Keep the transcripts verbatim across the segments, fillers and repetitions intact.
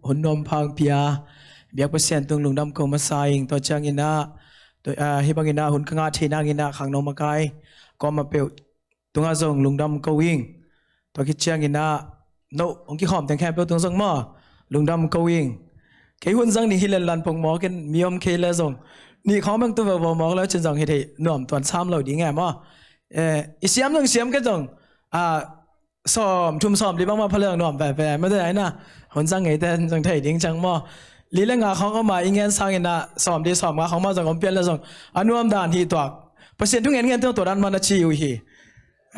hun nuam phang pia, biak Pasian tung lungdam ko masa ing. Tua ciangin ah, tua, ah, hih bangin ah hun ka ngah thei nangin ah khangno makai kawm a peuh tungah zong lungdam ko ing. Tua khit ciangin ah no hong kikhawm teng khempeuh tung zong maw, lungdam ko ing. Kei hun zang ning hi lenlan pongmawk in mi om kei le zong nih khawng beng tu vevomawk le cin zong hi thei nuam tuan sam lo ding e maw. Eh, i siam zong siam kei zong, ah, sawm thum sawm li bangmah pha le zong nuam veve mah te aina. Hun zang ngei te zong thei ding ciang maw. Li le nga khawng om a i ngen sangin ah sawm li sawm nga khawng mah zong om pian le zong a nuam dan hi tuak. Pasian thu ngen ngen teng tua dan mah na ci uh hi.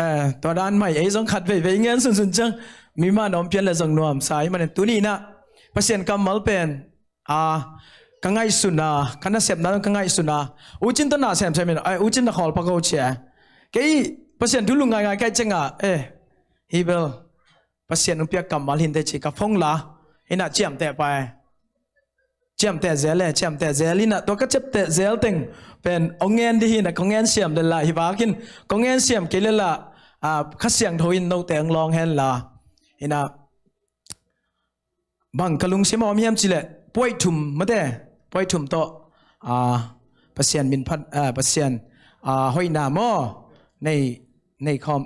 Eh, tua dan mah ei zong khat veivei ngen sunsun ciang mi mah na om pian le zong nuamsa i manin tuni in ah Pasian kammal pen, ah, ka ngaihsun a, ka nasepna ka ngaihsun a, u cin tawh na semsem in, ai, u cin na khawl pak o cia. Kei Pasian thu lungngai ngai kai ciang a, eh, hi bel Pasian hong piak kammal hinte ci ka phong la, in ah ciamteh pai. Ciamteh zel e, ciamteh zel in ah, tua ka ciamteh zel teng pen hong ngen dih hi in ah, kong ngen siam le lah hi vakin, kong ngen siam kei le lah, ah, Kha Siangtho in note hong lawng hen la. In ah, bang ka lungsim a om hiam ci le, puai thum mate, puai thum tawh, ah, Pasian min phat, ah, Pasian, ah, hoihna maw, nei, nei khawm,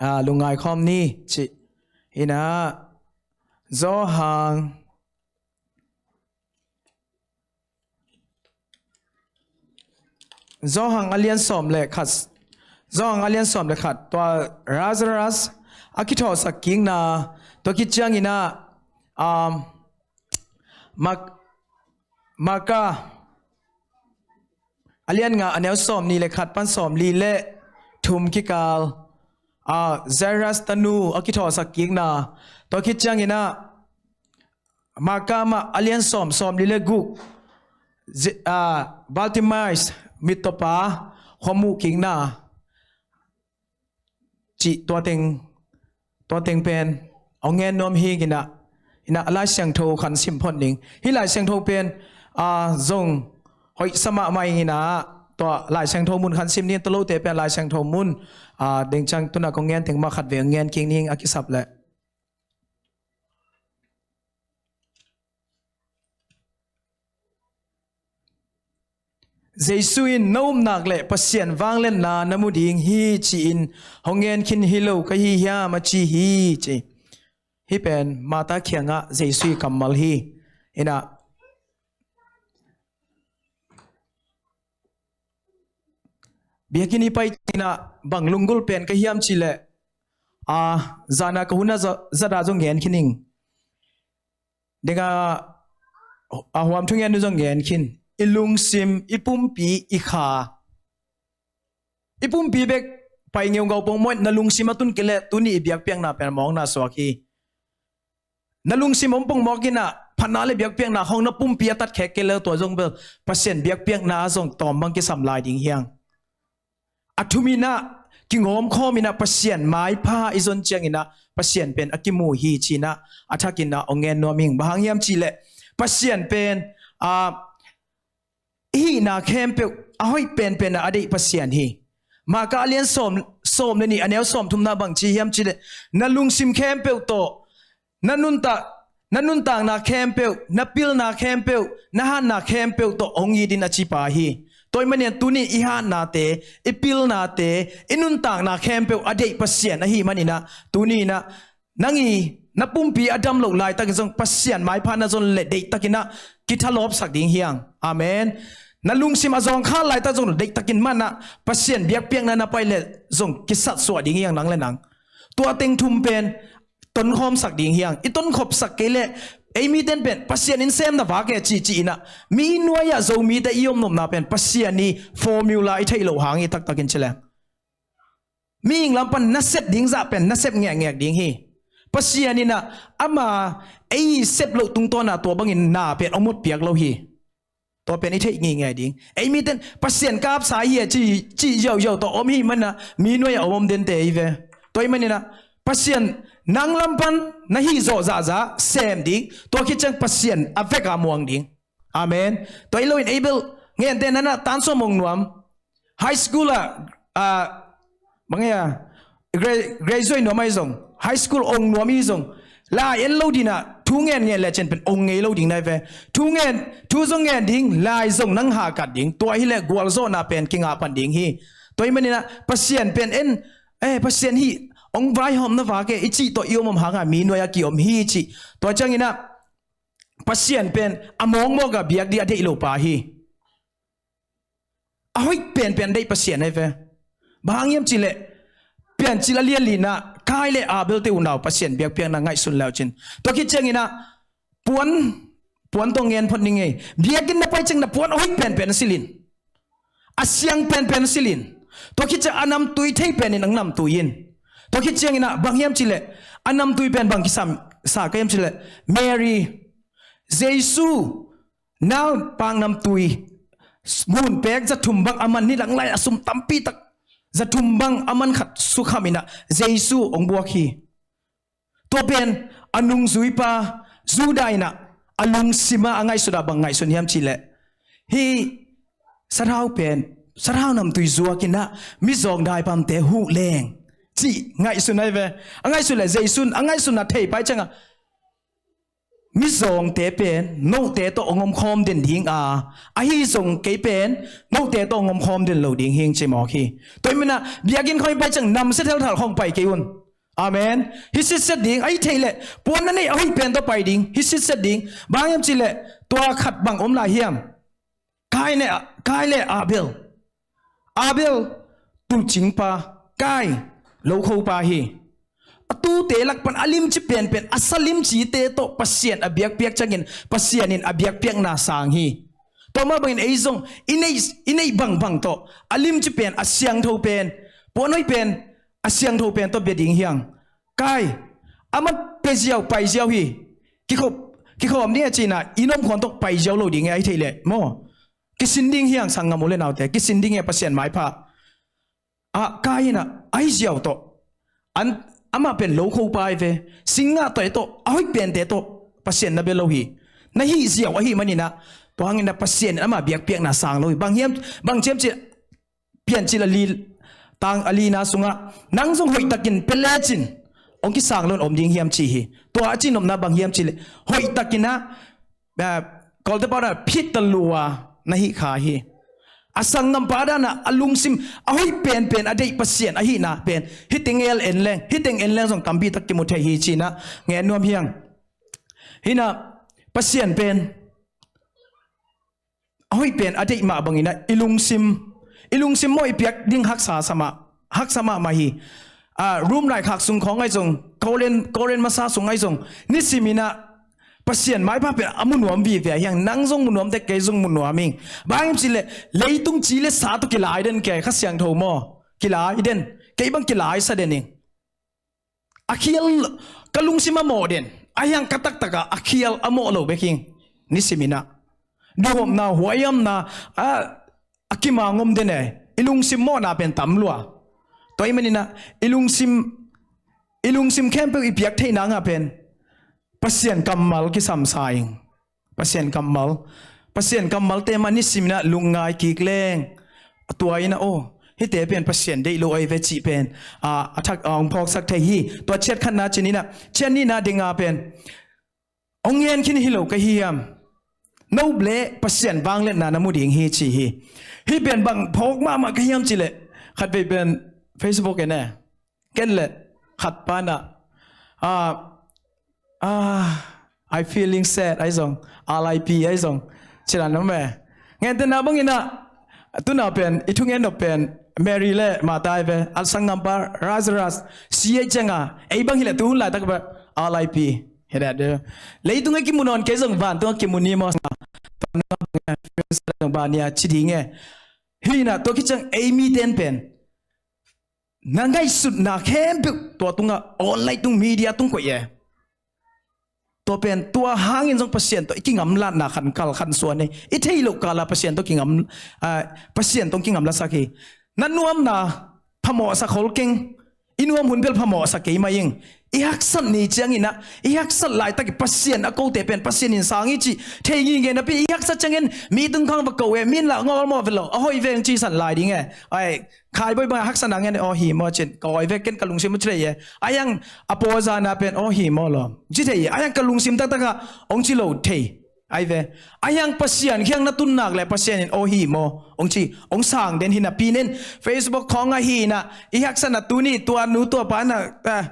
ah, lungngai khawm ni ci. In ah, Zawhang, Zawhang a lian sawm le khat, Zawhang a lian sawm le khat, tua Lazarus a kithawhsak kikna, tua khit ciangin ah, um, Mak-, Maka a lian nga a neu sawm nih le khat pan sawm li le thum kikal, ah, Jairus tanu a kithawhsak kikna, tua khit ciangin ah, Maka mah a lian sawm, sawm li le guk, Zi-, ah, Bartimaeus mittawpa khuamuh kikna cih tua teng, tua teng pen hong ngen nuam hi ing in ah, in ah Lai Siangtho khan sim phot ning. Hih Lai Siangtho pen, ah, zong hoihsa mahmah ing in ah, tua Lai Siangtho mun khan sim ning, tua lote pen Lai Siangtho mun, ah, deng ciang tu in ah kong ngen teng mah khat vei hong ngen kik ning a kisap leh. Jesu in, "Na upna leh Pasian vangliatna na mu ding hi," ci-in hong ngen khin hi lo ka hi hiam a ci hi, ci. Hih pen Martha kiangah Jesu ii kammal hi. In ah, biakinn ii pai in ah bang lunggulh pen ka hiam cih leh, a, zan a ka hun a za-, zat a zong ngen khin ing. Ding a, a huam thungen uh zong ngen khin. I lungsim, i pumpi, i kha. I pumpi bek pai ngeungau pongmawk in, na lungsim a tun kei leh tuni i biakpiakna pen mawkna suak hi. Na lungsim om pongmawk in ah, phatna le biakpiakna khawng na pumpi a tatkhek kei leh tua zong bel Pasian biakpiakna ah zong tawm bang kisam lai ding hi hang. A thum in ah, kingawm khawm in ah Pasian maipha i zon ciangin ah Pasian pen a kimu hi ci-in ah a thak in ah hong ngen nuam ing. Bang hang hiam cih leh Pasian pen, a, i hihna khempeuh a hoih penpen ah a deih Pasian hi. Marka a lian sawm, sawm le nih a neu sawm thumna bang ci hiam cih leh, na lungsim khempeuh tawh, na nuntak, na nuntakna khempeuh, na pilna khempeuh, na hatna khempeuh tawh hong it in a ci pa hi. Tua ahih manin tuni i hatnate, i pilnate, i nuntakna khempeuh a deih Pasian ahih manin ah, tuni in ah, nang ii na pumpi a dam loh laitakin zong Pasian maipha na zon leh deihtakin ah kithalawpsak ding hi hang. Amen. Na lungsim a zawngkhal laitak zong deihtakin mah in ah Pasian biakpiakna na pai leh zong kisatsuah ding hi hang nang le nang. Tua teng thum pen tonkhawmsak ding hi hang. I tonkhopsak kei leh, ei mite in pen Pasian in sem na vak e ci, ci-in ah, mi nuai-ah Zomite i om nopna pen Pasian ii formula i theih loh hang hi taktakin ci leng. Mihing lam pan na sep ding zah pen na sep ngekngek ding hi. Pasian in ah ama ei sep loh tungtawn ah tua bangin na pen hong mutpiak lo hi. Tua pen i theih ngeingei ding. Ei mite in Pasian kapsa hi e ci, ci ziauziau tawh om hi manin ah mi nuai-ah om om dente hi ve. Tua ahih manin ah Pasian nang lam pan na hih zawh zahzah sem ding. Tua khit ciang Pasian a vek a muang ding. Amen. Tua hi loin ei bel, ngente na na tan sawm ong nuam. High school ah, ah, bang e a, gra-, graduate nuam ahi zong, high school ong nuam hi zong, lai en lo ding ah, thu ngen ngen lecin pen ong ngei lo ding nai ve. Thu ngen, thu zong ngen ding, lai zong nang hakat ding. Tua hileh gualzawhna pen kingah pan ding hi. Tua hi maninah Pasian pen en, eh, Pasian hih ong vaihawm na vak e i cih tawh i om om hanga mi nuai a kiom hi cih. Tua cianginah Pasian pen a mawkmawk a biak ding a deih lo pa hi. A hoih penpen deih Pasian ahi ve. Bang hang hiam cihleh Piancil a lian lina Kain le Abel te unau Pasian biakpiakna ngaihsun leucin. Tua khit cianginah puan, puan tawh ngen phot ning ei. Biakinn na pai ciangin a puan a hoih penpen a silhin, a siang penpen a silhin. Tua khit ciang a namtui thei penin ang namtui in. Tua khit cianginah bang hiam cihleh a namtui pen bang kisam sa ka hiam cihleh Mary, Jesu nau pak namtui ngun pek zathum bang a man, ni langlai a sum tampi tak zathum bang a man khat sukhaminah Jesu ong buak hi. Tua pen a nungzuipa Judah inah a lungsima a ngaihsutah bang ngaihsun hiam cihleh hih sathau pen, sathau namtui zuakinah mizawng daipamte huh leng cih ngaihsun ahi ve. A ngaihsun le Jesu in a ngaihsutna thei pai cianga mizawngte pen note tawh ong omkhawm den ding a, ahi zong kei pen note tawh ong omkhawm den lo ding hing ci mawk hi. Tua hi manah biakinn khawng i pai ciang namsia thelthal khawng pai kei un. Amen. Hi sitset ding ahi theih leh puan na neih a hoih pen tawh pai ding, hi sitset ding. Bang hiam cihleh tua khat bang om lai hiam? Kain le, Kain le Abel. Abel tuucingpa, Kain lokhopa hi. A tuute lak pan a limci penpen a sa limcite tawh Pasian a biakpiak ciangin Pasian in a biakpiakna sang hi. Tua mah bangin ei zong i neih, i neih bangbang tawh a limci pen, a siangtho pen, puan hoih pen, a siangtho pen tawh bia ding hiang. Kain, amah pia ziau pai ziau hi. Kikhop, kikhawm ding a cina i nomkhuan tawh pai ziau lo ding e ahi theih leh maw? Kisin ding hiang sanggam u le naute, kisin ding e Pasian maipha. A Kain inah ahi ziau tawh, an, amah pen lokhopa ahi ve. Singgah tawh, tawh a hoih pente tawh Pasian na bia lo hi. Na hih ziau ahi maninah tua hanginah Pasian in amah biakpiakna sang lo hi. Bang hiam, bang ciam ci Piancil a li, tang a lina sungah nang zong hoihtakin pia lecin ong kisang lo in om ding hiam ci hi. Tua a cihnopna bang hiam cihleh hoihtakinah, eh, Kawlte pau danah phit ta lua na hih kha hi. A sanggampa danah a lungsim a hoih penpen a deih Pasian ahihna pen hih teng el en leng, hih teng en leng zong tampi tak kimu thei hi cinah ngen nuam hiang. Hinah Pasian pen a hoih pen a deih mah banginah i lungsim, i lungsim maw i piak ding haksa sa mah, haksa mahmah hi. A, Rom laikhak sung khawng ahi zong, Korin, Korin masa sung ahi zong, nisiminah Pasian maipha pen a mu nuam vive a hiang, nang zong mu nuam tek, kei zong mu nuam ing. Bang hiam cihleh leitung ci le sa tawh kilai den kei, Kha Siangtho maw kilai den, kei bang kilai sa den ing. A khial ka lungsim a mawh den, a hiang ka taktakah a khial a mawh lo bek hing. Nisiminah duhopna, huaihamna, a, a kimang om den e. I lungsim mawhna pen tam lua. Tua hi maninah i lungsim, i lungsim khempeuh i piak theih nangah pen Pasian kammal kisamsa ing. Pasian kammal, Pasian kammalte mah nisiminah lungngai kik leng, a tua inah aw, hihte pen Pasian deih lo ahi ve cih pen, a, a thak a hong phawksak thei hi. Tua ciat khatna cininah, ciat nihna dinga pen hong ngen khin hi lo ka hiam? No ble Pasian vangliatna na mu ding hi ci hi. Hih pen bang phawk mahmah ka hiam cihleh khatvei pen Facebook en e. Ken le khat panah, ah, ah, I feeling sad ahi zong, R I P ahi zong, cilan om e. Ngentehna banginah tuna pen i thungen nop pen Mary le Martha ahi ve, a sanggampa Lazarus si ei cianga ei bang hileh tuhun laitak pen R I P. Hi deh deh. Leitung a kimu nawn kei zong vantung a kimu ni maw sa. Vantung a bania ci ding e. Hinah tua khit ciang ei miten pen na ngaihsutna khempeuh tua tungah online tung, media tung koih e. Tua pen tua hangin zong Pasian tawh i kingamlatna khan kal khan suan hi. I theih loh kala Pasian tawh kingam, ah, Pasian tawh kingamlasak hi. Na nuamna phamawhsak khol keng. I nuam hun bel phamawhsak kei mai ing. I haksat ni ciangin ah, i haksat laitak i Pasian a kote pen Pasian in sang hi cih thei ngingei napi, i haksat ciangin mi tungkhang va ko e, mi in lah ngawlmawh ve lo, a hoih ve hong cisan lai ding e. Ai, Khaibawi bang haksatna ngen e, aw hi maw cin, ka awi ve, ken ka lungsim a ci thei e. Ai ang a pawlzana pen, aw hi maw lawm ci thei e. Ai ang ka lungsim taktak ah hong ci lo thei. Ai ve, ai ang Pasian kiang na tun nak le Pasian in aw hi maw hong ci, hong sang den hi napi nen, Facebook khawng ahi na, i haksatna tuni tua nu tua pa na, ah,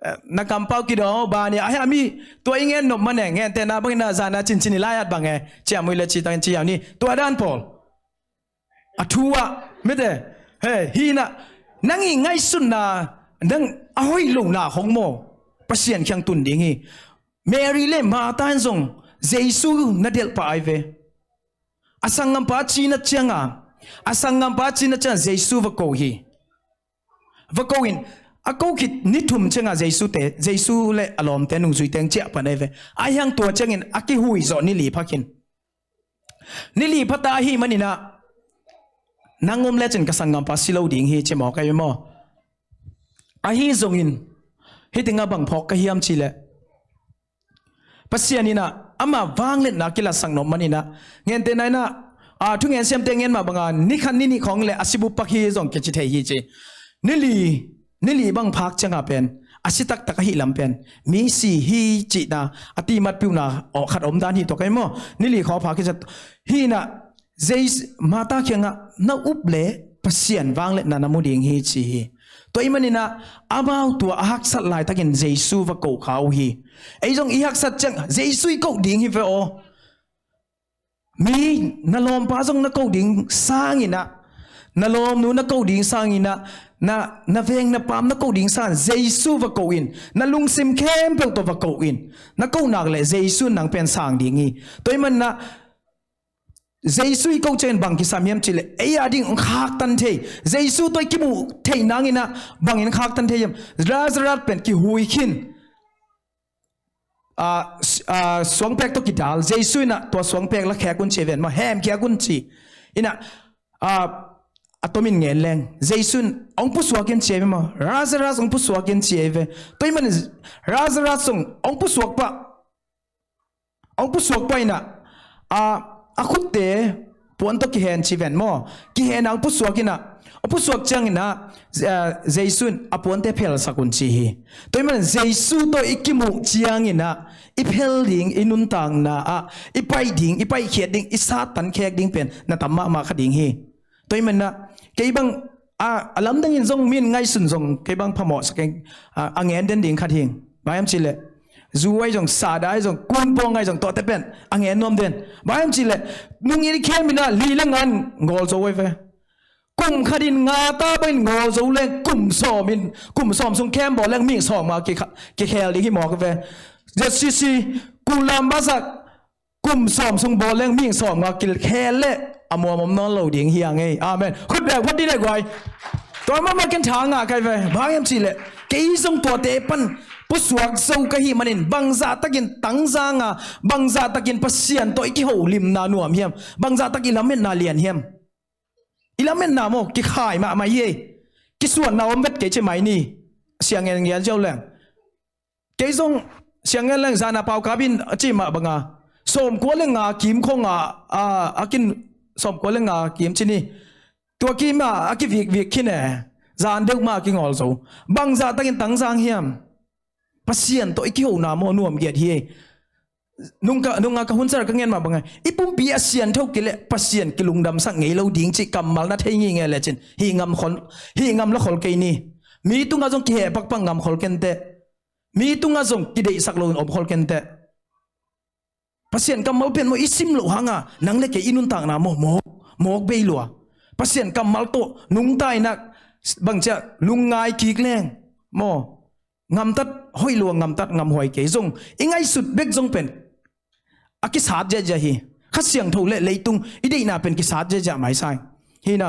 ah, na kampau kidawng aw ba ni, ai a mi tua i ngen nop man e, ngente na bangin na zana cincin i lai-at bang e, ciamui le citakin ciau ni, tua dan pawl. A thu ah, mite, he, hi na, nang i ngaihsutna, nang a hoih lohna khong maw, Pasian kiang tun ding hi. Mary le Martha in zong Jesu na delh pah ai ve. A sanggampa cina cianga, a sanggampa cina cianga Jesu va ko hi. Va ko in, a ko khit ni thum cianga Jesu te, Jesu le a lawmte nungzuite hong ciah pan ai ve. Ai hang tua ciangin a kihui zawh ni li pha khin. Ni li pha ta ahi manin ah, nang om lecin ka sanggampa si lo ding hi ci mawk ai ve maw. Ahi zongin, hih tengah bang phawk ka hiam cih leh, Pasian in ah ama vangliatna kilatsak nop manin ah, ngente na in ah, a, thungen siamte ngen mah banga, ni khat ni nih khawng le a si bup pak hi zong kici thei hi ci. Ni li, ni li bang phak cianga pen a si taktak ahih lam pen mi si hi cihna a timatpiuhna awh khat om dan hi tua kai maw. Ni li khawng phak hi zat hi na, Jesu, Martha kiangah na up le Pasian vangliatna na mu ding hi ci hi. Tua ahih manin ah amau tua a haksat laitakin Jesu va ko kha uh hi. Ei zong i haksat ciang Jesu i ko ding hi ve aw. Mi, na lawmpa zong na ko ding sangin ah, na lawmnu na ko ding sangin ah, na, na veng na paam na ko ding sangin Jesu va ko in, na lungsim khempeuh tawh va ko in. Na ko nak le Jesu in nang pen sang ding hi. Tua ahih manin ah Jesu i ko ciangin bang kisam hiam cih leh, ei a ding hong khaktan thei, Jesu tawh i kimuh theih nangin ah bangin khaktan thei hiam? Lazarus pen kihui khin, a, s-, a, suangpek tawh kidal, Jesu in ah tua suangpek la khek un ci ai ven maw, hem khek un ci. In ah, a, a tomin ngen leng Jesu in hong pusuak in ci ai ve maw, Lazarus hong pusuak in ci ai ve. Tua ahih manin Lazarus zong hong pusuak pah, hong pusuak pah in ah, a, a khutte puan tawh kihen ci ven maw, kihen a hong pusuak in ah, hong pusuak ciangin ah, Je-, a, Jesu in a puante phelsak un ci hi. Tua ahih manin Jesu tawh i kimuh ciangin ah i phel ding, i nuntakna ah i pai ding, i paikhiat ding, i sattan khek ding pen na tam mahmah kha ding hi. Tua ahih manin ah kei bang, a, a lamdangin zong mi in ngaihsun zong kei bang phamawhsak keng, a, a ngen den ding khat hi. Bang hiam cih leh, zu ai zong, sada ai zong, kunpawng ai zong, tuate pen a ngen nuam den. Bang hiam cih leh, nung i khem in ah li le nga in ngawl zo ai ve. Kum khat in nga ta bangin ngawl zo leng, kum sawm in, kum sawm sung khem bawl leng mi sawm nga kikha-, kikhel ding hi mawk ve. Z C C, Kulam Bazak, kum sawm sung bawl leng mi sawm nga kikhel leh a muam om nawn lo ding hi a ngei. Amen. Khut bek phat dih leh guai. Tua mahmah ken tha ngah kai ve. Bang hiam cih leh, kei zong tuate pan pusuak zo ka hih manin, bangzah takin tangzang a, bangzah takin Pasian tawh i kiholimna nuam hiam? Bangzah tak i lametna lian hiam? I lametna maw, kikhai mahmah hi ei. Kisuanna om vet kei ci mai ni. Siang ngen ngian ziau leng. Kei zong siang ngen leng zana pau kap in a ci mah banga, sawmkua le nga kim khong a, a, a kin, sawmkua le nga kim ci ni. Tua kim a, a kivikvik khin e. Zan deuh mah a kingawl zo. Bangzah takin tangzang hiam? Pasian tawh i kihona maw, nuam giat hi ei. Nung ka, nunga ka hun sar ka ngen mah banga, i pumpi a siantho kei leh Pasian kilungdamsak ngei lo ding cih kammal na thei ngingei lecin, hih ngam khol, hih ngam la khol kei ni. Mi tungah zong kiheh pakpak ngam khol kenteh. Mi tungah zong kideihsak lo in om khol kenteh. Pasian kammal pen maw i sim loh hanga nang le kei i nuntakna maw, mawk, mawk bei lua. Pasian kammal tawh nungta in ah bangcia lungngai kik leng maw, ngamtat hoih lua, ngamtat ngamhuai kei zong, i ngaihsut bek zong pen a kisat ziahziah hi. Kha Siangtho le leitung i deihna pen kisat ziahziah maisai. Hi na,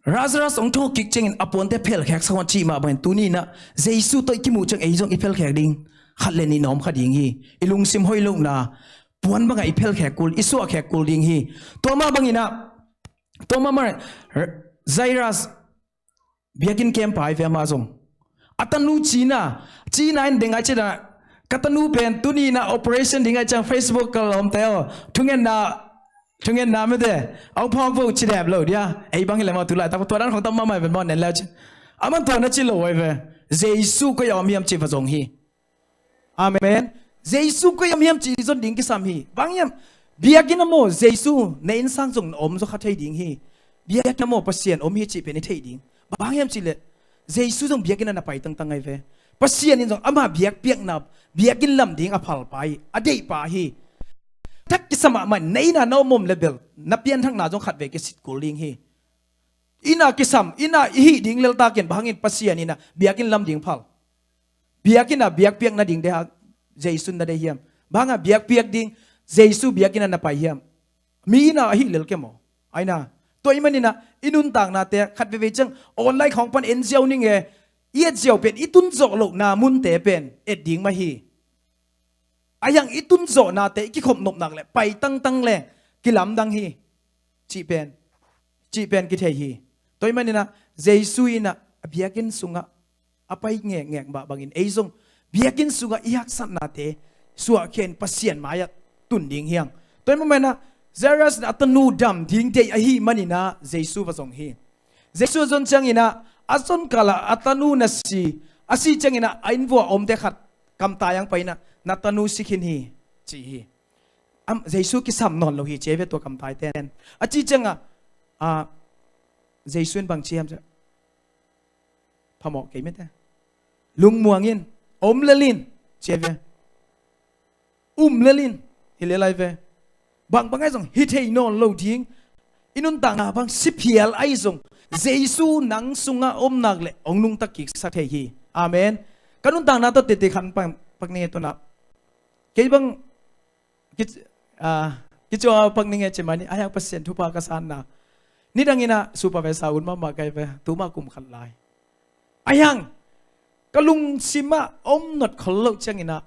Lazarus hong thawh kik ciangin a puante phelkhek sa huan cih mah bangin tuni in ah Jesu tawh i kimuh ciang ei zong i phelkhek ding khat le nih na om kha ding hi. I lungsim hoih lohna puan bangah i phelkhek kul, i suahkhek kul ding hi. Tua mah bangin ah, tua mah mah, Jairus biakinn kempa hi ve, amah zong A tanu cina, cina in deng ai cina, ka tanu pen tuni na operation ding ai ciang Facebook ka lawmte aw, thungetna, thungetna mete, a hong phawk vo ci dep lo dia, ei bang hi le maw tu laitak, tua dan khong tam mahmah ve maw nen le ci. Aman tua na ci lo ai ve, Jesu koi a om hiam ci va zong hi. Amen. Jesu koi a om hiam ci zon ding kisam hi. Bang hiam, biakinn a maw Jesu na innsang zong na om zaw kha thei ding hi. Biakinn a maw Pasian om hi ci pen i thei ding. Bang hiam ci le, Jesu zong biakinn a na pai tangtang ai ve. Pasian in zong ama biakpiakna, biakinn lam ding a phalpa hi, a deihpa hi. Thak kisam ah mah na inn a na om om le bel, na pianthakna zong khat ve kisit kul ding hi. Inn a kisam, inn a i hih ding leltakin bang hangin Pasian inn a biakinn lam ding phal. Biakinn a biakpiak nading deih hang, Jesu na deih hiam? Bang hang biakpiak ding, Jesu biakinn a na pai hiam? Mi inn a ahi lel ke maw? Ai na. Tua i manin a, i nuntaknate khat veve ciang online khawng pan en ziau ning e, i et ziau pen, i tun zawh lohna munte pen et ding mah hi. A hiang i tun zawhnate i kikhop nop nak le pai tangtang le kilamdang hi. Cih pen, cih pen kithei hi. Tua i manin a, Jesu in a, a biakinn sungah a pai ngekngek mah bangin ei zong biakinn sungah i haksatnate suahkhia in Pasian mai-ah tun ding hiang. Tua i manin a, Jairus in a tanu dam ding deih ahi manin a Jesu va zong hi. Jesu a zon ciangin a, a zon kal ah a tanu na si, a si ciangin a, a inn vuah a omte khat kamtai ang pai in a, na tanu si khin hi, ci hi. Am, Jesu kisam nawn lo hi ci ve tua kamtaite nen. A ci ciang a, a, Jesu in bang ci hiam ci, phamawh kei mete. Lungmuang in, om lel in, ci ve. Um lel in, hi lel ai ve. Bang bang ai zong hi thei nawn lo ding. I nuntakna bang si phial ai zong, Jesu nang sungah om nak le hong nungta kiksak thei hi. Amen. Ka nuntakna tawh tete khan pak, pak ni e tuna. Kei bang kic-, ah, kicuah pak ning e ci mah ni, a hiang Pasian thupha ka sanna. Nidang in a supervisor ut mahmah kai ve, tu mah kum khat lai. A hiang, ka lungsim ah om not khol loh ciangin a,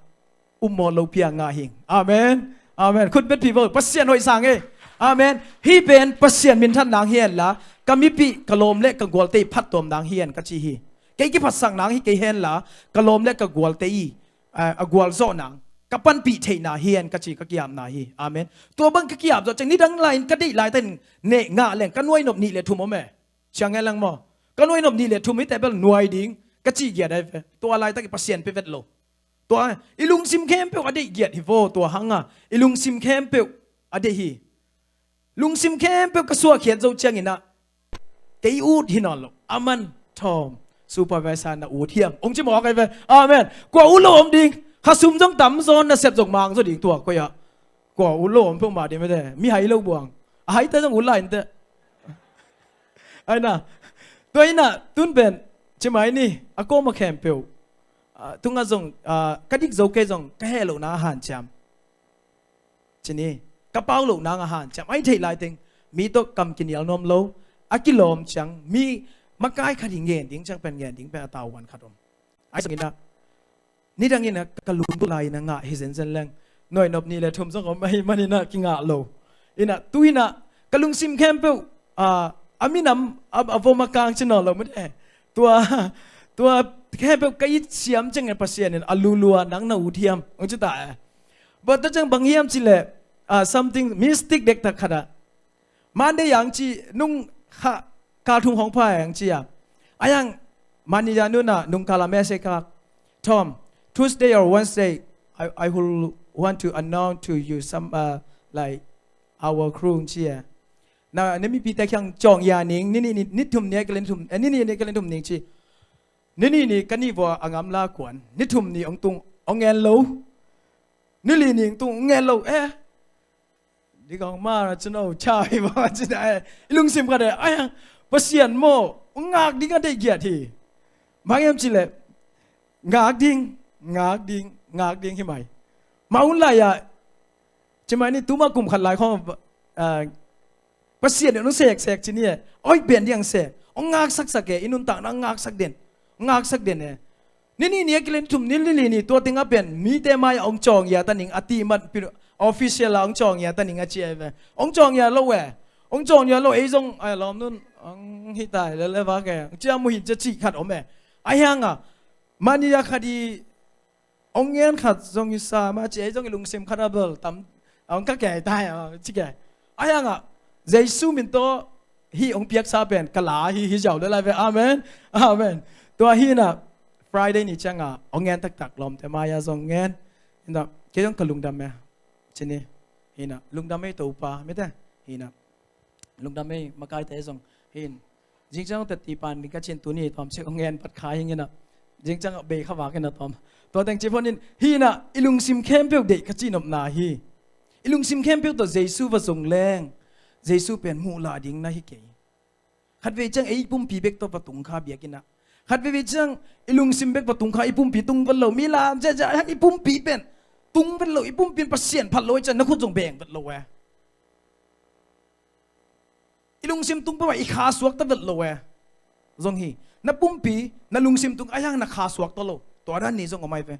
um maw lo pia ngah hing. Amen. Amen. Khut betpih vo, Pasian hoih sang e. Amen. Hih pen Pasian minthan nang hi hen la, ka mipih, ka lawm le ka gualte i phattuam nang hi hen ka ci hi. Kei kiphatsak nang hi kei hen la, ka lawm le ka gualte i a, a gualzawh nang, ka panpih theihna hi hen ka ci ka ki-apna hi. Amen. Tua bang ka ki-ap zawh ciang nidang lai-in ka deih laitakin neh ngah leng ka nuai nop nih le thum om e. Ciang e lang maw? Ka nuai nop nih le thum hite bel nuai ding ka cih giat ai ve. Tua laitak i Pasian pia vet lo. Tua i lungsim khempeuh a deih giat hi vo, tua hang a i lungsim khempeuh a deih hi. Lungsim khempeuh ka suahkhiat zo ciangin a, kei ut hi nawn lo. Aman, Tom, supervisor na ut hiam? Hong ci mawk ai ve. Amen. Kua ut lo om ding? Khasum zong tam zaw, nasep zong mang zaw ding tua koi ah. Kua ut lo om peuhmah ding mete. Mihai lo buang. A haite zong ut lai inteh. Ai na. Tua in a, tun pen, ci mai ni, a kawm a khempeuh. Ah, tungah zong, ah, ka dik zo kei zong, ka heh lohna a hanciam. Ci ni, ka pau loh nang a hanciam. Ai theih laiteng, mi tawh kam kinial nuam lo, a kilawm ciang, mi makai khat hi ngen ding ciang pen ngen ding pen a tauhuan khat om. Ai zong in a, nidang in a ka lungdam lai in a ngah hi zenzen leng. Nuai nop nih le thum zong om ahi manin a kingah lo. In a, tu in a, ka lungsim khempeuh, a, a minam, a, a vom a kang ci nawn lo mete. Tua, tua khempeuh ka it siam ciang e Pasian in a lulua nang na ut hiam. Ong ci ta e. But ta ciang bang hiam ci le, ah, something mystic dektak khat ah. Monday yang ci nung kha, kal thum hong pha yang ci a. A yang manager nu in a nung kal a message ka, Tom, Tuesday or Wednesday, I, I will want to announce to you some, uh, like, our crew ci a. Na, na mipite kiang cawng ya ning, ni, ni, ni, ni thum ni a kelen thum, eh, ni, ni, ni kelen thum ning ci. Ni, ni, ni ka ni vua a ngam la kuan. Ni thum ni ong tung, ong ngen lo. Ni li ni ong tung, ong ngen lo. Eh. Di kong ma na cun o cha hi ba cin ai. I lungsim ka de. Ai, Pasian maw, ngak ding a deih giat hi. Bang hiam ci le, ngak ding, ngak ding, ngak ding hi mai. Ma un lai ah, ci mai ni tuma kum khat lai khong, ah, Pasian in hong seksek ci ni e. Oi, pian ding ang sek. Hong ngaksaksak e, i nuntakna hong ngaksak den. Hong ngaksak den e. Ni ni ni a kilen thum ni li li ni tua teng a pen mite mai-ah hong cawng ya ta ning a ti mat pi official a hong cawng ya ta ning a ci ai ve. Hong cawng ya lo e. Hong cawng ya lo ei zong ai lawm nun hong hi tai le le vak e. Hong cia mu hi cia cih khat om e. A hiang a Mania khat i ong ngen khat zong i sa ma ci, ei zong i lungsim khat a bel tam, ong ka kei tai a ci kei. A hiangah Jesu min tawh hi ong piaksa pen ka la hi hi ziau le lai ve. Amen. Amen. Tua hi na Friday ni cianga ong ngen taktak lawmte mai-a zong ngen. Ina kei zong ka lungdam e. Cini hi na lungdam e Topa mite hi na. Lungdam ei makaite zong hin. Zingciang tet ti pan ding ka cin tuni tawm cek ong ngen pat kha hing ina. Zingciang bei kha vak ina tawm. Tua teng ci phonin hi na i lungsim khempeuh deih ka ci nopna hi. I lungsim khempeuh tawh Jesu va zong leng Jesu pen muh la ding na hi kei. Khat vei ciang ei pumpi bek tawh va tung kha biakinn ah. Khat vei vei ciang i lungsim bek va tung kha, i pumpi tung vet lo, mi la zia zia i pumpi pen tung vet lo, i pumpi in Pasian phat lo i ciang na khut zong beng vet lo e. I lungsim tung peuhmah i kha suakta vet lo e. Zong hi na pumpi na lungsim tung a hiang na kha suakta lo. Tua dan ni zong om ai ve.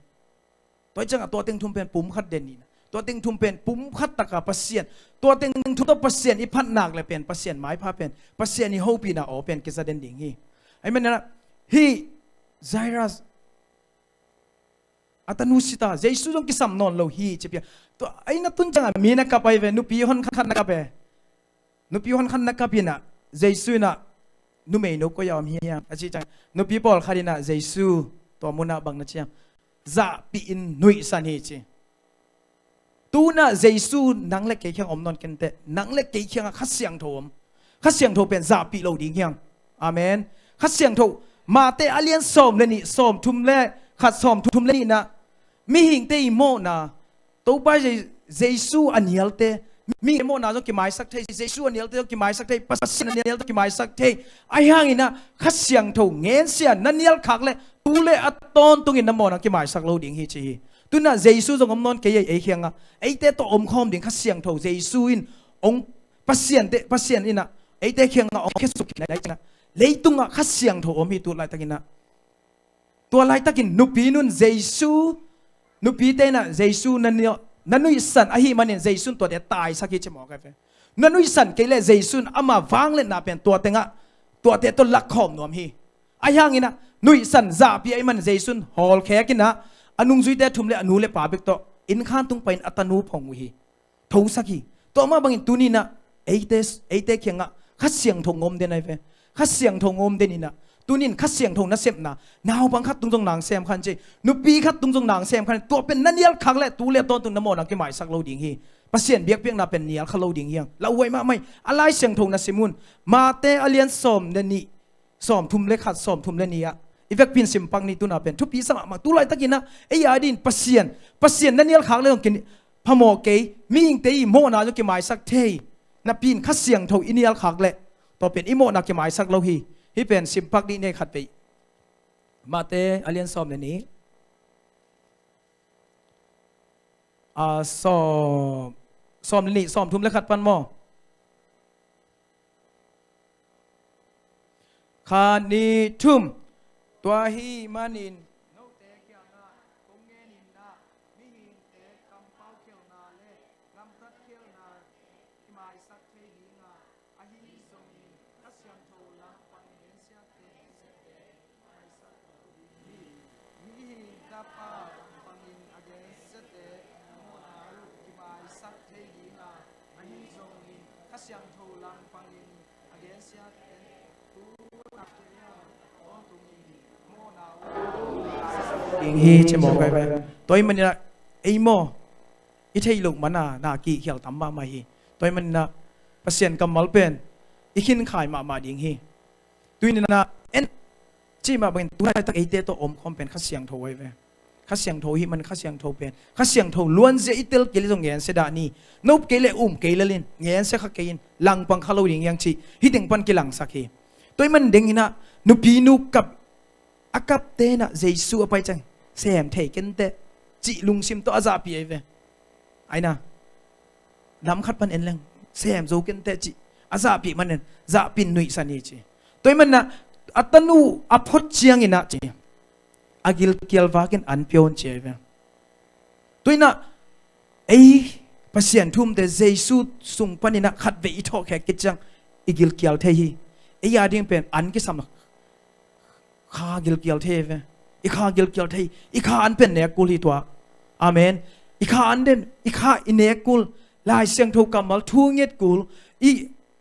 Tua i ciangah tua teng thum pen pum khat den ni na. Tua teng thum pen pum khat taka Pasian. Tua teng thum tawh Pasian i phat nak le pen Pasian maipha pen Pasian i hopihna aw pen kiza den ding hi. Amen na hi Jairus a tanu sita Jesu zong kisam nawn lo hi ci pia. Tua ei na tun ciangah mi na kap ai ve, nupi hon khat na kap e. Nupi hon khat na kap ina Jesu ina numeinu koi a om hiam a ci ciang nupi pawl khat ina Jesu tua munah bang na ciam zahpih in nuihsan hi ci. Tuna Jesu nang le kei khiang om nawn kenteh, nang le kei khiangah Kha Siangtho om. Kha Siangtho pen zahpih lo ding hiang. Amen. Kha Siangtho Mate a lian sawm le nih, sawm thum le khat, sawm thum le nihna mihingte i mawhna Topa Je- Jesu a nialte mi mawhna zong kimaisak thei, Jesu a nialte zong kimaisak thei, Pasian a nialte zong kimaisak thei. A hiangina Kha Siangtho ngensia na nial khak le tu le a tawntungin na mawhna kimaisak lo ding hi ci hi. Tuna Jesu zong om nawn kei ei, ei khiangah eite tawh omkhawm ding Kha Siangtho Jesu in ong Pasian te, Pasian ina eite khiangah ong khesuk hi na ina leitungah Kha Siangtho om hi tu laitakina. Tua laitakin nupi nun Jesu, nupite ina Jesu na ni- na nuihsan ahi manin Jesu in tuate taisak hi ci mawk ai ve. Na nuihsan kei le Jesu in ama vangliatna pen tua tengah tuate tawh lakkhawm nuam hi. A hiangina nuihsan zahpih ahi manin Jesu in hawlkhek ina a nungzuite thum le a nu le pa bek tawh innkhan tung pain a tanu phong uh hi. Thosak hi. Tua mah bangin tuninah eite, eite khiangah Kha Siangtho ngawm den ai ve. Kha Siangtho ngawm den inah tunin Kha Siangtho nasepna naupang khat tung zong nang sem khan ci, nupi khat tung zong nang sem khan, tua pen na nial khak le tu le tawntung na mawhna kimaisak lo ding hi. Pasian biakpiakna pen nial kha lo ding hiang. Lauhuai mahmah hi. A Lai Siangtho na sim un. Mate a lian sawm le nih, sawm thum le khat, sawm thum le nih ah i vekpi in simpak ni. Tuna pen thupi sa mahmah. Tu laitakinah ei a din Pasian, Pasian na nial khak le zong kin phamawh kei, mihingte i mawhna zong kimaisak thei. Napi in Kha Siangtho i nial khak leh tua pen i mawhna kimaisak lo hi. Hih pen simpak dih ni khat vei. Mate a lian sawm le nih, a sawm, sawm le nih, sawm thum le khat pan maw? Khat, nih, thum. Tua ahih manin note kiangah kong ngen inah mihingte kampau khialhna le gamtat khialhna kimaisak thei dinga, ahi zongin Kha Siangtho langpang gensiate maisak lo ding hi. Mihing Tapa langpangin a gensiate mawhna uh kimaisak thei dinga, ahi zongin Kha Siangtho langpangin a gensiate tu a kei a tawntungin mawhna uh ding hi ci mawk ai ve. Tua ahih maninah ei maw i theih loh mana na kihkhial tam mahmah hi. Tua ahih maninah Pasian kammal pen i khinkhai mahmah ding hi. Tuninah en cih mah bangin tu laitak eite tawh omkhawm pen Kha Siangtho ai ve. Kha Siangtho hih man Kha Siangtho pen Kha Siangtho luanzia i tel kei le zong ngensia dah ni. Nop kei le um kei le lin ngensia kha kei in langpang kha lo ding hiang cih hih teng pan kilangsak hi. Tua ahih man denginah nupinu kap a kapte inah Jesu a pai ciang sem thei kenteh cih lungsim tawh a zahpih ai ve. Aina lam khat pan en leng sem zo kenteh cih a zahpih manin zahpih in nuihsan hi ci. Tua ahih maninah a tanu a phot cianginah ci a gilkial vakin an pia un ci ai ve. Tua inah ei Pasian thu-umte Jesu sung paninah khat vei i thawhkhek khit ciang i gilkial thei hi. Ei a ding pen an kisam kha gilkial thei ve. I kha gilkial thei, i kha an pen nek kul hi tua. Amen. I kha an den, i kha i nek kul, Lai Siangtho kammal thu nget kul, i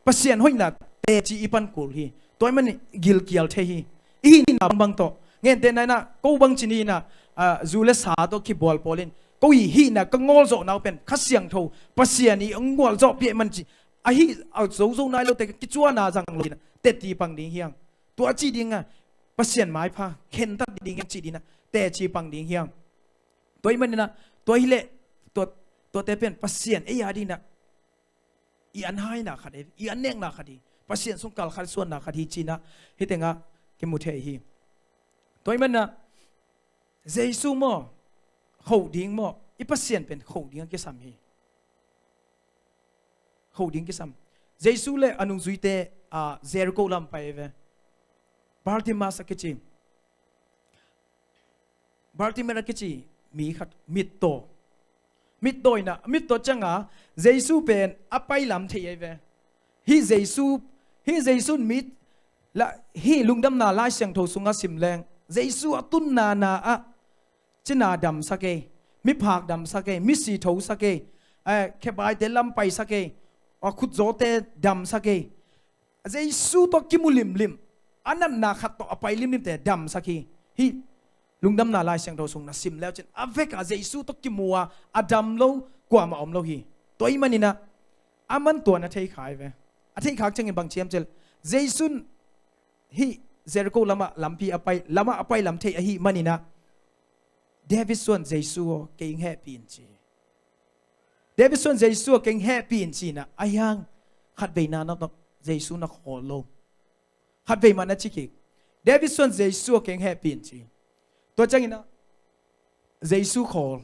Pasian hoihna teci i pan kul hi. Tua ahih manin gilkial thei hi. I hihna bangbang tawh, gentehna in ah, ko bang ci ni in ah, ah, zu le sa tawh kibual pawl in, ko i hihna ka ngawl zawh nau pen Kha Siangtho, Pasian i hong gualzawhpih ahih man ci, ahi a zozo nai lote kicuana zang lo in ah, teci pang ding hi hang. Tua cih ding a, Pasian maipha khentat ding hi hang cih ding ah, teci pang ding hi hang. Tua ahih manin ah, tua hi leh, tua, tuate pen Pasian ei a ding ah i an haina khat hi, i an nekna khat hi. Pasian sung kalkhat suanna khat hi cih in ah, hih teng ah kimu thei hi. Tua ahih manin ah, Jesu maw, khoh ding maw, i Pasian pen khoh ding a kisam hi. Khoh ding kisam. Jesu le a nungzuite, ah, Jericho lam pai ve. Bartimaeus a kici. Bartimaeus a kici mi khat mittaw. Mittaw in ah, mittaw ciang a, Jesu pen a pai lam thei ahi ve. Hih Jesu, hih Jesu in mi la, hih Lungdamna Lai Siangtho sungah sim leng, Jesu a tunna na ah, cina damsak ei, miphak damsak ei, misi thosak ei, eh, khebaite lam paisak ei, a khutzawte damsak ei. Jesu tawh kimu limlim, a natna khat tawh a pai limlimte damsak hi. Hih Lungdamna Lai Siangtho sung na sim leucin, a vek a Jesu tawh kimu a, a dam lo kuamah om lo hi. Tua ahih manin ah, aman tua na thei kha ahi ve. A theih khak ciangin bang ci hiam cih leh, Jesu in hih Jericho lamah lampi a pai, lamah a pai lam thei ahih manin ah, David suan Jesu aw, kei hong hehpih in ci. David suan Jesu aw, kei hong hehpih in ci in ah, ahi hang khatveina na tawh Jesu na khawl lo. Khatvei mah na ci kik. David suan Jesu aw, kei hong hehpih in ci. Tua ciangin ah, Jesu khawl.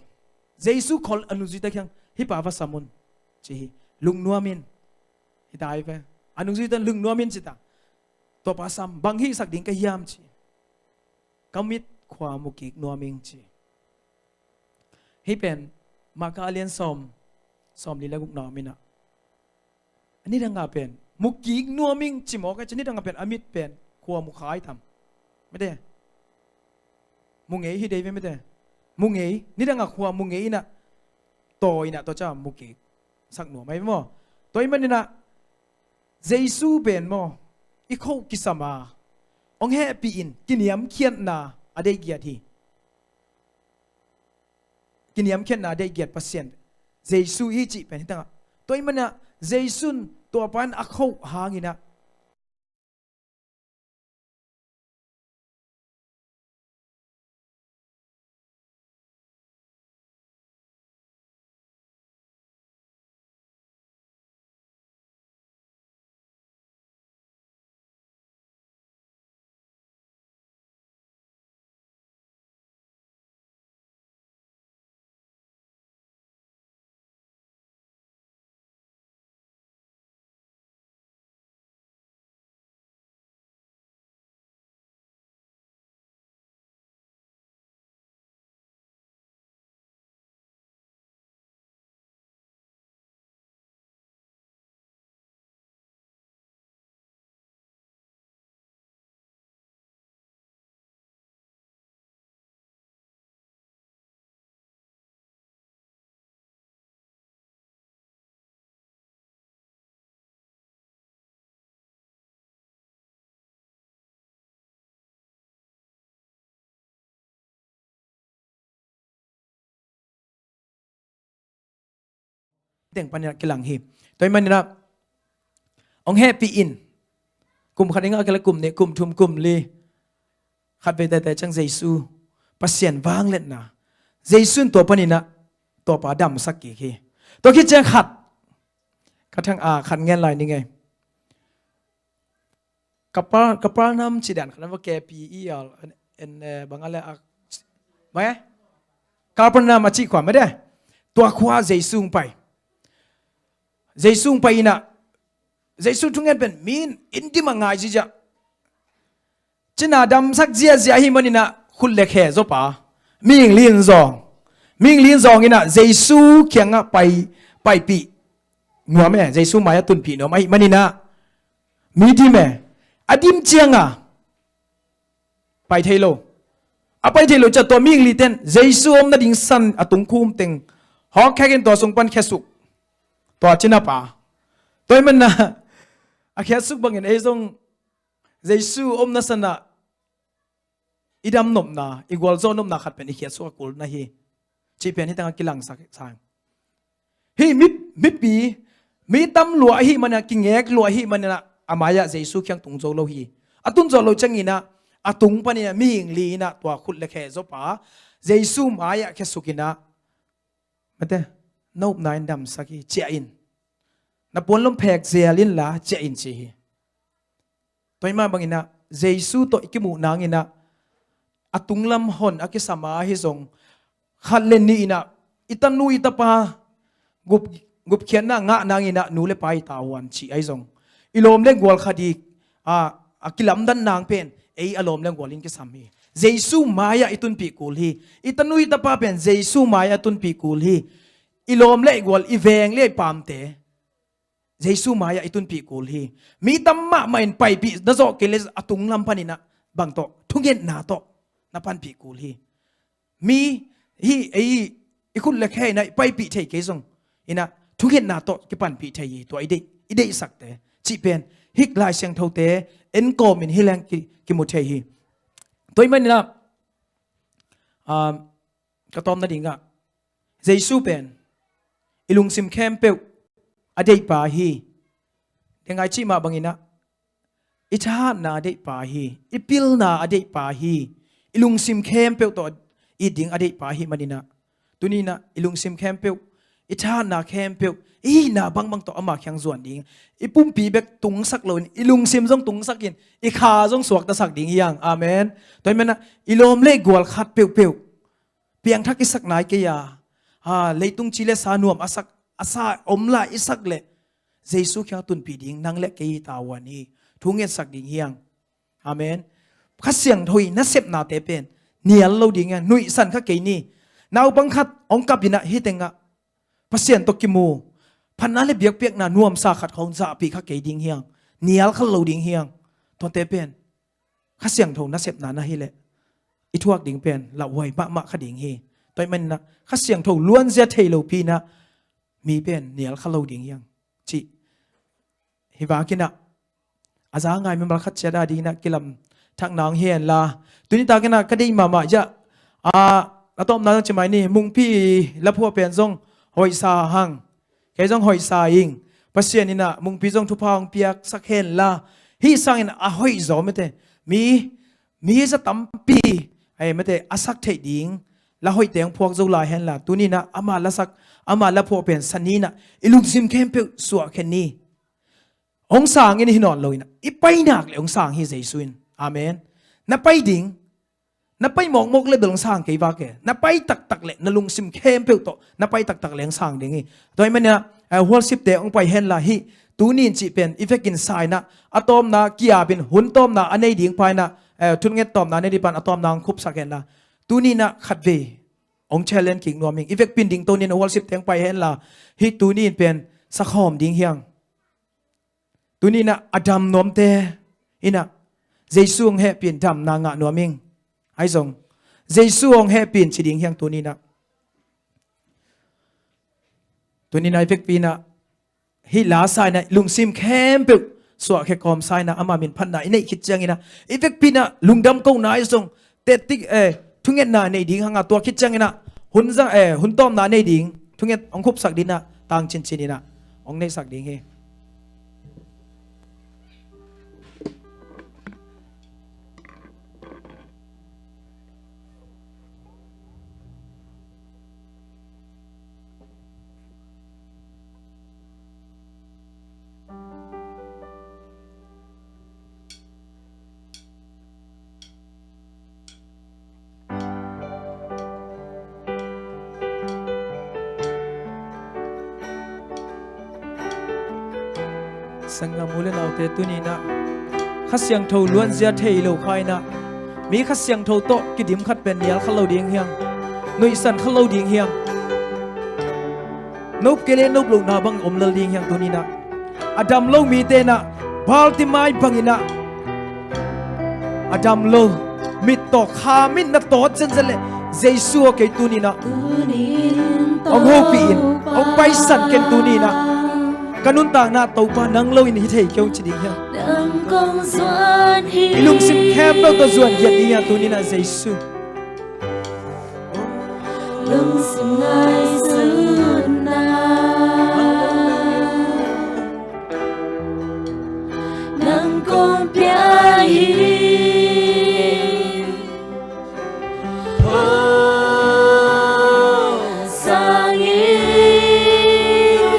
Jesu khawl a nungzuite kiang, hih pa va sam un ci hi. Lungnuam in. Hi ta hi ve. A nungzuite lungnuam in ci ta. Tua pa sam, bang hihsak ding ka hiam ci. Ka mit khua mu kik nuam ing ci. Hih pen, Marka a lian sawm, sawmli le gukna om in ah. A nidang a pen, mu kik nuam ing ci mawk a ci, nidang a pen, a mit pen, khua mu khai tam. Mete. Mu ngei hi dei ve mete. Mu ngei, nidang a khua mu ngei in ah, taw in ah, tua ciang mu kik sak nuam ahi maw. Tua ahih manin ah, Jesu pen maw, i khoh kisam a, hong hehpih in, kiniamkhiatna a deih giat hi. Kiniamkhiatna a deih giat Pasian Jesu hi cih pen hi tang ah. Tua ahih manin ah, Jesu in tua pa in a khoh hangin ah, Teng panin ah kilang hi. Tua ahih manin ah, hong hehpih in. Kum khat i ngah kei leh kum nih, kum thum, kum li. Khatvei teitei ciang Jesu, Pasian vangliatna. Jesu in tua panin ah, tua pa damsak kik hi. Tua khit ciang khat. Ka thang a khat ngen lai ni ngei. Kapar, Kapernaum ci dan khat na va kepi i al, en, en, eh, bang a le a, bang e? Kapernaum a cih khua mah de. Tua khua Jesu hong pai. Jesu hong pai in ah, Jesu thungen pen mi in dim a ngai ziazia. Cina damsak ziazia ahih manin ah khut le khe zaw pa. Mihing li in zawng. Mihing li in zawng in ah Jesu kiangah pai, paipih nuam e, Jesu mai-ah tunpih nuam ahih manin ah. Mi dim e. A dim ciang a pai thei lo. a pai thei lo ciah tua mihing li ten Jesu om nading san a tung khum teng hawk khekin tua sung pan khiasuk. Tua cina pa. Tua i manna a khiasuk bangin ei zong Jesu omna sanah i dam nopna, i gualzawh nopna khat pen i khiasuk a kul na hi. Cih pen hi tangah kilangsak sang. Hih mi, mipi, mi tam lua ahi manah, kingek lua ahi manah, a mai-ah Jesu kiang tung zo lo hi. A tun zo lo cianginah, a tung paninah mihing li inah tua khut le khe zawpa Jesu mai-ah khiasukinah, mate, na upna in damsak hi, ciah in. Na puanlom phek zel inla ciah in ci hi. Tua i mah banginah Jesu tawh i kimuh nanginah a tunglam hon a kisam a hi zong khat le nih inah i tanu i tapa gup, gupkhiatna ngah nanginah nu le pa i tavuan cih ahi zong i lawm le gual khat i a, a kilamdan nang pen ei a lawm le gual in kisam hi. Jesu mai-ah i tunpih kul hi. I tanu i tapa pen Jesu mai-ah tunpih kul hi. I lawm le i gual, i veng le i pamte Jesu mai-ah i tunpih kul hi. Mi tam mahmah in paipih na zawh kei le a tunglam paninah bang tawh, thungetna tawh na panpih kul hi. Mi hi ei i khut le khe inah i paipih thei kei zong inah thungetna tawh kipanpih thei hi. Tua i deih, i deihsakte cih pen hih Lai Siangthote en kawmin hi leng ki, kimu thei hi. Tua i maninah um, ka tawm nadingah Jesu pen i lungsim khempeuh a deihpa hi. Dengai cih mah banginah i thahatna a deihpa hi. I pilna a deihpa hi. I lungsim khempeuh tawh it ding a deihpa hi maninah tuninah i lungsim khempeuh, i thahatna khempeuh, i hihna bangbang tawh ama kiang zuan ding. I pumpi bek tungsak loin i lungsim zong tungsakin i kha zong suaktasak ding hi hang. Amen. Tua i manah i lawm le i gual khat peuhpeuh piangthak i sak nai kei a, ha, leitung ci le sa nuam a sak, a sa om lai i sak leh Jesu kiang tunpih ding nang le kei i tavuan hi. Thungetsak ding hi hang. Amen. Kha Siangtho i nasepnate pen nial lo ding hi hang. Nuihsan kha kei ni. Naupang khat hong kap inah hih tengah Pasian tawh kimu, phatna le biakpiakna nuamsa khat khawng zahpih kha kei ding hi hang. Nial kha lo ding hi hang. Tuate pen Kha Siangtho nasepna na hileh i thuak ding pen lauhuai mahmah kha ding hi. Tua i maninah Kha Siangtho luanzia thei lopi inah mi pen nial kha lo ding hi hang cih hi vakinah a za ngai mimal khat ciat a dinginah kilam thak nang hi henla, tuni takinah ka deih mahmah iah a, a tawpna zong ci mai ni, Mungpi laphuah pen zong hoihsa hang. Kei zong hoihsa ing. Pasian inah Mungpi zong thupha hong piaksak henla, hih sangin a hoih zaw mete mi, mi za tampi ai mete a sak theih ding la hoihte hong phuak zo lai henla, tuninah ama lasak, ama laphuah pen saninah i lungsim khempeuh suahkhen ni. Hong sang in hi nawn lo inah i pai nak le hong sang hi Jesu in. Amen. Na pai ding, na pai mawkmawk le bel hong sang kei vak e. Na pai taktak le na lungsim khempeuh tawh na pai taktak le hong sang ding hi. Tua i maninah eh, worshipte hong pai henla, hih tuni in cih pen i vekin sa inah a tawpna kiapin hun tawpna a nei ding pa inah eh, thunget tawpna a nei ding pan a tawpna hong khupsak henla, tuni inah khatvei hong challenge kik nuam ing. I vekpin ding tonin worshipte hong pai henla, hih tuni in pen sakhawm ding hi hang. Tuninah a dam nuamte inah Jesu hong hehpih in damna ngah nuam ing. Ahi zong Jesu hong hehpih in ci ding hi hang tuninah. Tuninah i vekpi inah hih la sa inah lungsim khempeuh suahkhia kawmsa inah ama min phatna i neih khit cianginah i vekpi inah lungdam kohna ahi zong tettik eh, thungetna nei ding hanga tua khit cianginah hun zang eh, hun tawpna nei ding thunget hong khupsak dinah tang cincin inah hong neihsak ding hi. Sanggam u le naute, tuninah Kha Siangtho luanzia thei lo kha inah mi Kha Siangtho tawh kidim khat pen nial kha lo ding hi hang. Nuihsan kha lo ding hi hang. Nop kei le nop lohna bang om lel ding hi hang tuninah. A dam lo mite inah Bartimai banginah a dam lo Mit tawh kha mit na tawt zenzen leh Jesu aw, kei tuni-in ah hong hopih in, hong paisan ken tuni-in ah. Ka nuntakna Topa nang lo-in hi thei kei ung ci ding hiam? I lungsim khempeuh tawh zuan giat ding hiam tuni-in ah Jesu? Lungsim ngaihsutna nang kong pia hi. Hong sang in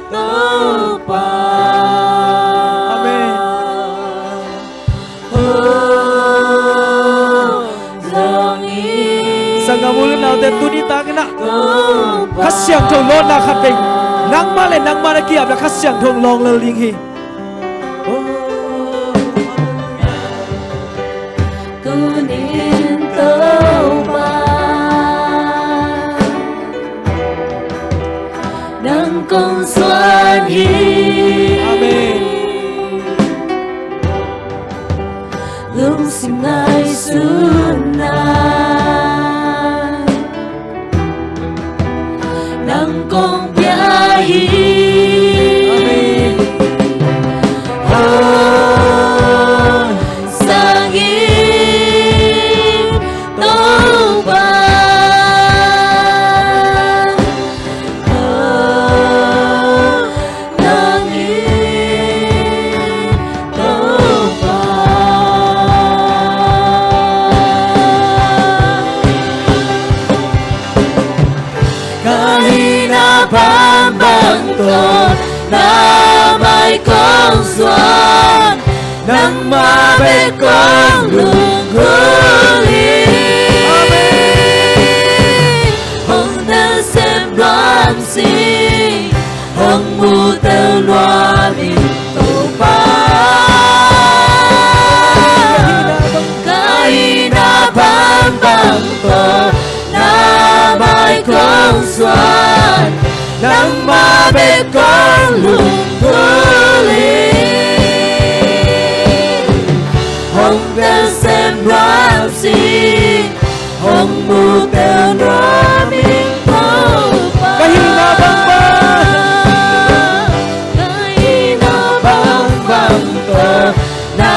Topa. Amen. Sanggam u le naute, tuni takin ah Kha Siangtho lawnna khat vei, nangmah le nangmah na ki-ap le Kha Siangtho hong lawng lel ding hi. Tuni-in Topa nang kong zuan hi. Amen. Lungsim ngaihsutna nang kong pia hi. Amen. Hong sang in Topa. Hong sang in Topa. Ka hihna bangbang tawh na mai kong zuan, nangmah bek kong lunggulh hi. Amen. Hong tel sem nuam sing, hong mu tel nuam ing Topa. Ka hihna bangbang tawh na mai kong zuan, nangmah bek kong lunggulh hi. Hong tel sem nuam sing, hong mu tel nuam ing Topa. Ka hihna bangbang, ka hihna bangbang tawh na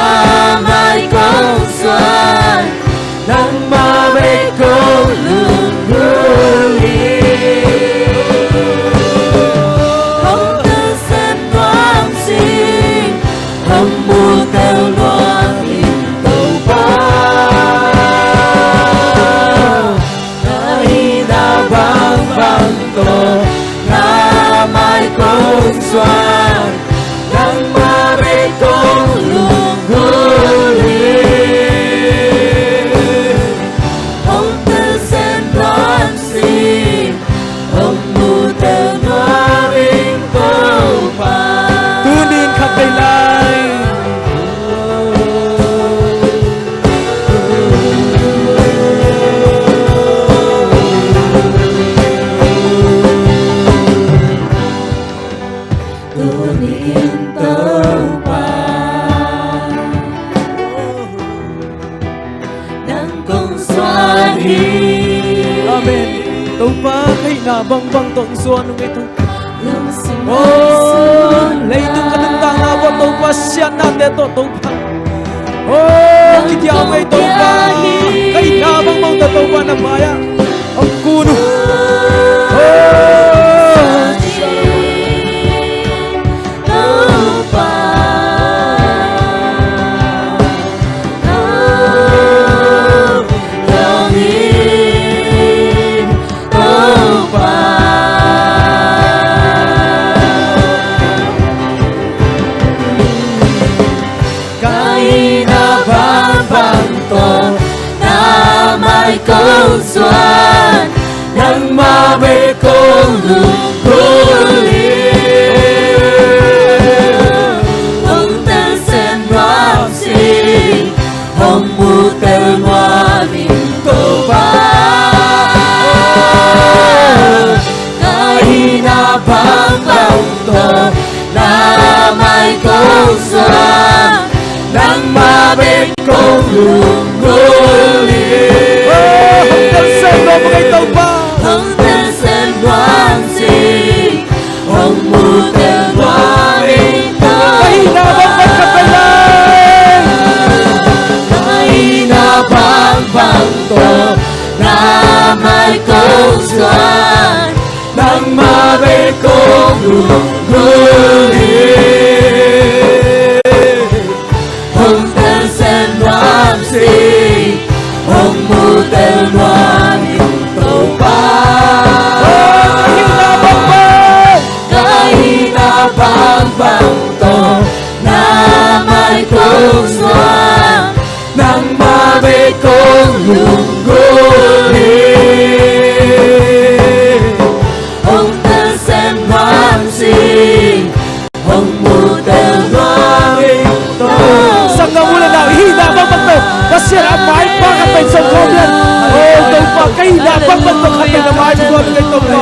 mai kong zuan, nangmah bek kong lunggulh hi. Hong tel sem nuam sing, hong mu tel nuam ing Topa. Ka hihna bangbang tawh na mai kong zuan, nangmah bek kong lunggulh hi. Hong tel sem nuam sing, hong mu tel nuam ing Topa. Tuni-in khat vei lai. Tuni-in Topa nang kong zuan hi. Amen. Topa, ka hihna bangbang tawh hong zuan ung ei Topa. Oh, leitung ka nuntakna uah Topa, siatnate tawh Topa. Oh, kidiau ung ei Topa. Ka hihna bangbang tawh Topa na mai-ah hong kun ung. Oh, Topa, Topa, Topa. Ka hihna bangbang tawh na mai kong zuan, nangmah bek kong lunggulh hi. Hong tel sem nuam sing, hong mu tel nuam ing Topa. Ka hihna bangbang tawh na mai kong zuan, nangmah bek kong lunggulh Guli hong telsiam nuam sih, hong mutel nuam ing Topa. Ka hihna bangbang, ka hihna bangbang tawh na mai kong suak, nangmah bek kong lunggulh hi. Hong telsiam nuam sih, hong mutel nuam ing Topa. Sanggam u le nau, hihna bangbang tawh Pasian a maipha khat pen sawm khawm hian. O Topa, ka hihna bangbang tawh khat pen na mai thu nuam ing Topa.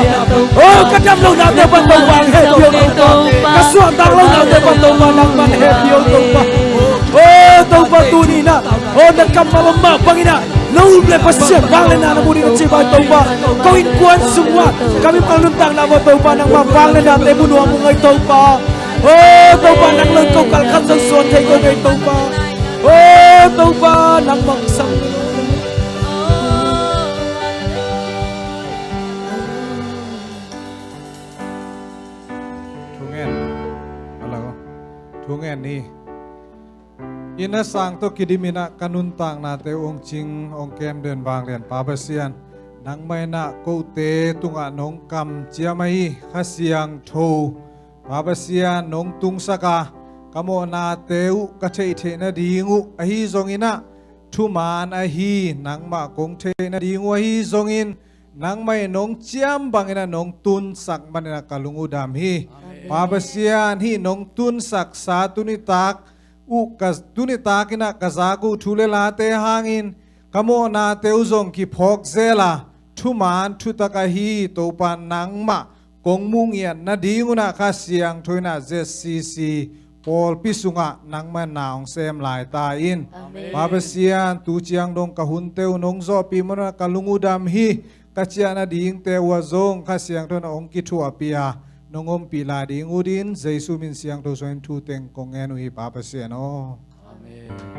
O ka dam lohnate pan Topa hong hehpih o Topa. Ka suahtak lohnate pan Topa nangman hehpih o Topa. O Topa, tuni-in ah, o na kammal om mah bangin ah, no le Pasian vangliatna na mu ding na ci bai Topa. Ko innkuan sung uah ka mimal nuntakna uah Topa, nangmah vangliatnate mu nuam ung ei Topa. O Topa, nang lo ko kalkhat zong suan thei ko ngei Topa. O Topa, nangmah sang. Thu ngen. Hello. Thu ngen ni. Inn a sang tawh kidim in ah ka nuntaknate uh hong cing hong kem den vanglian Pa Pasian, nangmah in ah kote tungah nong kamciam ahi Kha Siangtho, Pa Pasian, nong tungsak a, ka mawhnate uh ka theih theih nading uh ahi zongin ah, thuman ahi nangmah kong theih nading uh ahi zongin, nangmah in nong ciam bangin ah nong tunsak manin ah ka lung uh dam hi. Amen. Pa Pasian, hih nong tunsaksa tunitak uh ka, tunitak in ah ka zak uh thu le late hangin ka mawhnate uh zong kiphawk zel a, thuman thutak ahi Topa nangmah kong mu ngiat nading un ah Kha Siangtho in ah Z C C pawlpi sungah nangmah na hong sem lai ta in. Amen. Pa Pasian, tu ciang dong ka hunte uh nong zawhpih manin ah ka lung uh dam hi. Ka ciah nadingte uh ah zong Kha Siangtho in ah hong kithuahpih a, nong ompih lai ding uh din Jesu min siangtho suangin thu teng kong ngen uh hi Pa Pasian aw. Amen.